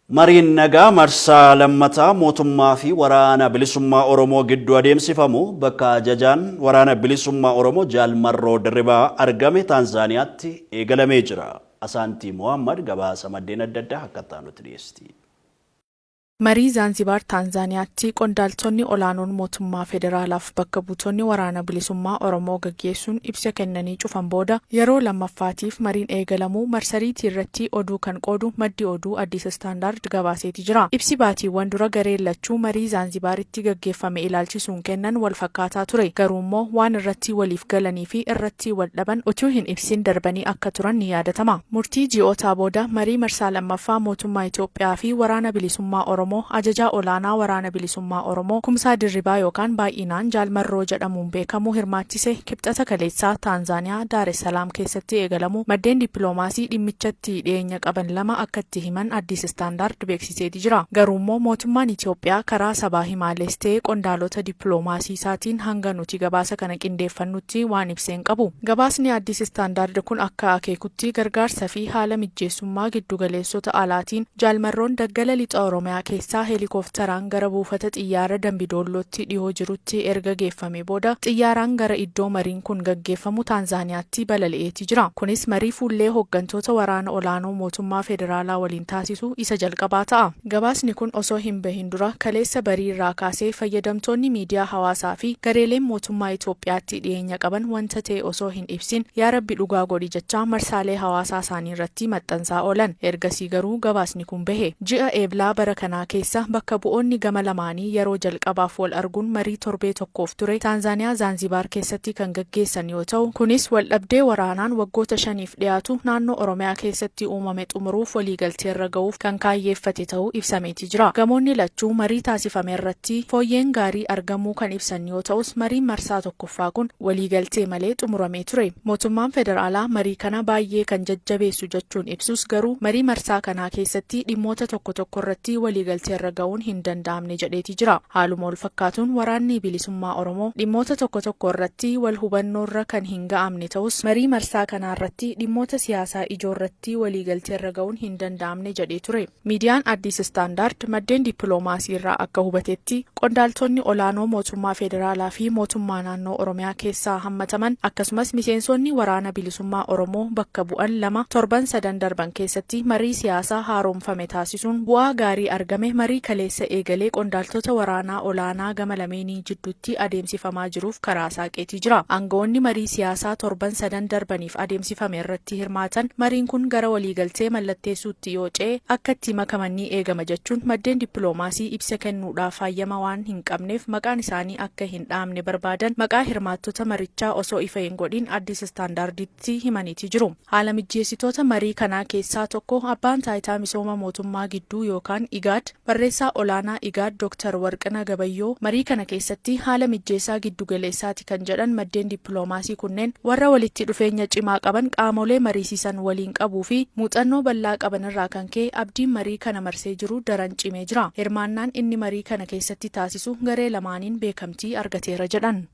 Mariin nagaa marsaa lammataa mootummaa fi Waraana Bilisummaa Oromoo gidduu adeemsifamu bakka ajajaan Waraana Bilisummaa Oromoo Jaal Marroo Dirribaa argame Taanzaaniyaatti eegalamee jira. Asaantii Mohaammad gabaasa maddeen adda addaa akka itti aanutti dhiyeessiti. Marii Zaanzibaar Taanzaaniyaatti qondaaltonni olaanoon mootummaa federaalaaf bakka buutonni Waraana Bilisummaa Oromoo gaggeessuun ibsa kennanii cufan booda yeroo lammaffaatiif mariin eegalamuu marsariitii irratti oduu kan qoodu maddi oduu Addis Standard gabaaseeti jira. Ibsi baatiiwwan dura gareen lachuu marii Zaanzibaaritti gaggeeffame ilaalchisuun kennan wal fakkaataa ture. Garuummoo waan irratti waliif galanii fi irratti wal dhaban utuu hin ibsin darbanii akka turan ni yaadatama. Murtii ji'ootaa booda marii marsaa lammaffaa mootummaa Itoophiyaa fi Waraana Bilisummaa Oromoo Ajajaa Olaanaa Waraana Bilisummaa Oromoo Kumsaa Dirribaa yookaan baay'inaan Jaal Marroo jedhamuun beekamu hirmaachise Kibxata kaleessaa Taanzaaniyaa Daar es Salaam keessatti eegalamuu maddeen dippiloomaasii dhimmichatti dhiyeenya qaban lama akka itti himan Addis Standard beeksiseeti jira. Garuummoo mootummaan Itoophiyaa karaa sabaa himaalees ta'e qondaalota dippiloomaasii isaatiin hanga nuti gabaasa kana qindeeffannutti waan ibse hin qabu. Gabaasni Addis Standard kun akka akeekutti gargaarsa fi haala mijjeessummaa giddu galeessota alaatiin Jaal Marroon daggala Lixa Oromiyaa keessaa heelikooftaraan gara buufata xiyyaara Dambi Doollootti dhihoo jirutti erga geeffamee booda xiyyaaraan gara iddoo mariin kun gaggeeffamu Taanzaaniyaatti balali'eeti jira. Kunis marii fuullee hoggantoota waraana olaanoo mootummaa federaalaa waliin taasisu isa jalqabaa ta'a. Gabaasni kun osoo hin bahin dura kaleessa barii irraa kaasee fayyadamtoonni miidiyaa hawaasaa fi gareeleen mootummaa Itoophiyaatti dhiyeenya qaban wanta ta'e osoo hin ibsin yaa Rabbi dhugaa godhi jechaa marsaalee hawaasaa isaanii irratti maxxansaa oolan. Ergasii garuu gabaasni kun bahe. Ji'a Eeblaa bara kanaa keessa bakka bu'oonni gama lamaanii yeroo jalqabaaf wal arguun marii torbee tokkoof ture Taanzaaniyaa Zaanzibaar keessatti kan gaggeessan yoo ta'u, kunis waldhabdee waraanaan waggoota shaniif dhiyaatu naannoo Oromiyaa keessatti uumame xumuruuf waliigalteerra gahuuf kan kaayyeeffate ta'uu ibsameeti jira. Gamoonni lachuu marii taasifamerratti fooyyeen gaarii argamuu kan ibsan yoo ta'us mariin marsaa tokkoffaa kun waliigaltee malee xumuramee ture. Mootummaan federaalaa marii kana baayyee kan jajjabeessu jechuun ibsus garuu marii marsaa kanaa keessatti dhimmoota tokko tokkorratti waliigalteerra gahuun hin danda'amne jedheeti jira. Haaluma walfakkaatuun Waraanni Bilisummaa Oromoo dhimmoota tokko tokko irratti wal hubannoorra kan hin ga'amne ta'us marii marsaa kanaa irratti dhimmoota siyaasaa ijoo irratti waliigalteerra ga'uun hin danda'amne jedhee ture. Miidiyaan Addis Standard maddeen dippiloomaasii irraa akka hubatetti, qondaaltonni olaanoo mootummaa federaalaa fi mootummaa naannoo Oromiyaa keessaa hammataman akkasumas miseensonni Waraana Bilisummaa Oromoo bakka bu'an 2 torban sadan darban keessatti marii siyaasaa haaromfame taasisuun bu'aa gaarii argame marii kaleessa eegalee qondaaltota waraanaa olaanaa gama lameenii jidduutti adeemsifamaa jiruuf karaa saaqeetii jira. Aanga'oonni marii siyaasaa torban sadan darbaniif adeemsifame irratti hirmaatan mariin kun gara waliigaltee mallatteessuutti yoo ce'e akka itti makaman ni eegama jechuun maddeen dippiloomaasii ibsa kennuudhaaf hayyama waan hin qabneef maqaan isaanii akka hin dha'amne barbaadan maqaa hirmaattota marichaa osoo ifa hin godhin Addis Standarditti himaniiti jiru. Haala mijjeessitoota marii kanaa keessaa tokko Abbaan Taayitaa Misooma Mootummaa Gidduu yookaan IGAD, Barreessaa Olaanaa IGAD Dr. Warqinah Gabayyoo marii kana keessatti haala mijjeessaa giddu galeessaati kan jedhan maddeen dippiloomaasii kunneen warra walitti dhufeenya cimaa qaban qaamolee mariisisan waliin qabuu fi muuxannoo bal'aa qabanirraa kan ka'e abdiin marii kana marsee jiru daran cimee jira. Hirmaannaan inni marii kana keessatti taasisu garee lamaaniin beekamtii argateera jedhan.